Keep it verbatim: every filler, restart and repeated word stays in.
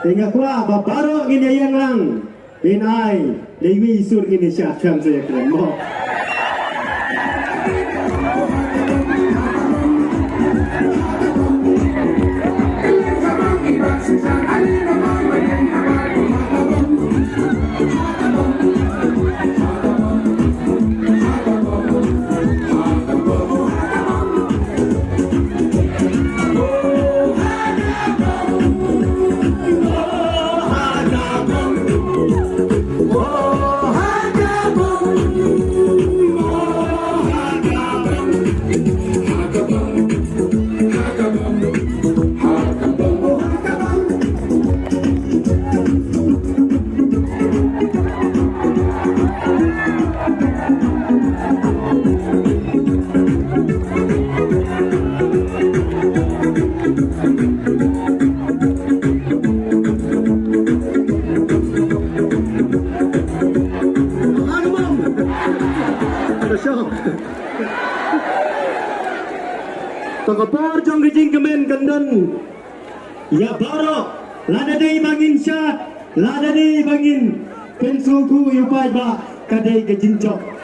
Te nga kwah ba baroh ngin ïa ïeng lang. Ngin ai da iwei i sur ngin ïa shah khlem sa ïa kren mo. Te ka por jong ka jingkmen kan don ïa baroh, lada dei ba ngin shad, lada dei ba ngin pynsngewthuh ïa u paidbah, ka dei ka jingjop